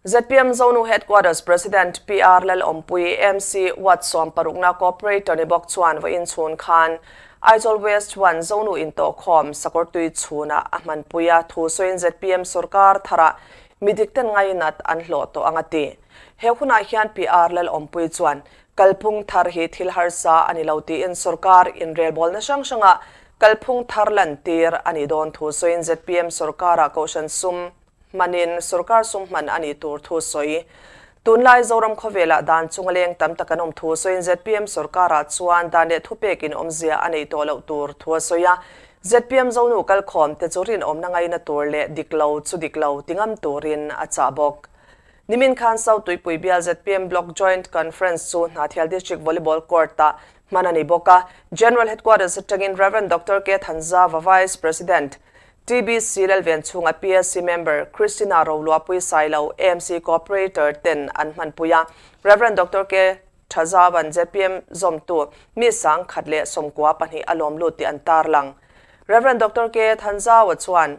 ZPM Zonu Headquarters President PR Lalawmpui, MC Ward 16na Cooperator ni bawk chuan vawiin chhun khan Aizawl West 1 Zonu intawhkhawm Sakawrtui chhunah a hmanpui a, thu sawiin ZPM sorkar tharah midik ten ngainat an hlawh tawh ang a ti. He hunah hian PR Lalawmpui chuan kalphung thar hi thil harsa a ni lo tiin sorkar inrelbawlna hrang hrangah kalphung thar lantir a nih dawn thu sawiin ZPM sorkarah kohhran sum Hmanin sorkar sum hman a nih tur thu sawi. Tunlai Zoram khawvelah dan chunga leng tam tak an awm thu sawiin zpm sorkarah chuan dan leh thupekin awmzia a neih tawh loh tur thu a sawi a. Zpm Zonu kalkhawm te chu rinawmna ngaina tur leh dik lo chu dik lo ti ngam turin a chah bawk. Nimin khan South Tuipui bial zpm Block Joint Conference chu Hnahthial District Volleyball Court-ah hman a ni bawk a. General Headquarters atangin Rev. Doctor K. Thanzava Vice President, TBC Lalven chhunga PSC member Christina Roluapui Sailo, AMC Cooperator ten an hmanpui a, Rev. Doctor K. Thazavan zpm zawmtu mi 1092 a lawm lut tih an tarlang. Rev. Doctor K. Thanzawa chuan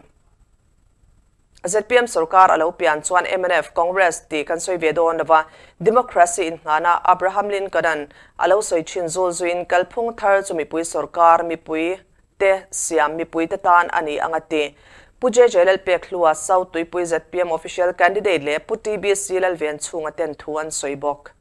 zpm sorkar a lo pian chuan mnf, Congress tih kan sawi ve dawn lova, Democracy inngahna Abraham Lincoln-a'n a lo sawi thin zul zuiin kalphung thar chu mipui sorkar mipui te siam mipuite tan a ni ang a ti. Pu JJ Lalpekhlua, South Tuipui zpm Official Candidate leh Pu TBC Lalvenchhunga ten thu an sawi bawk.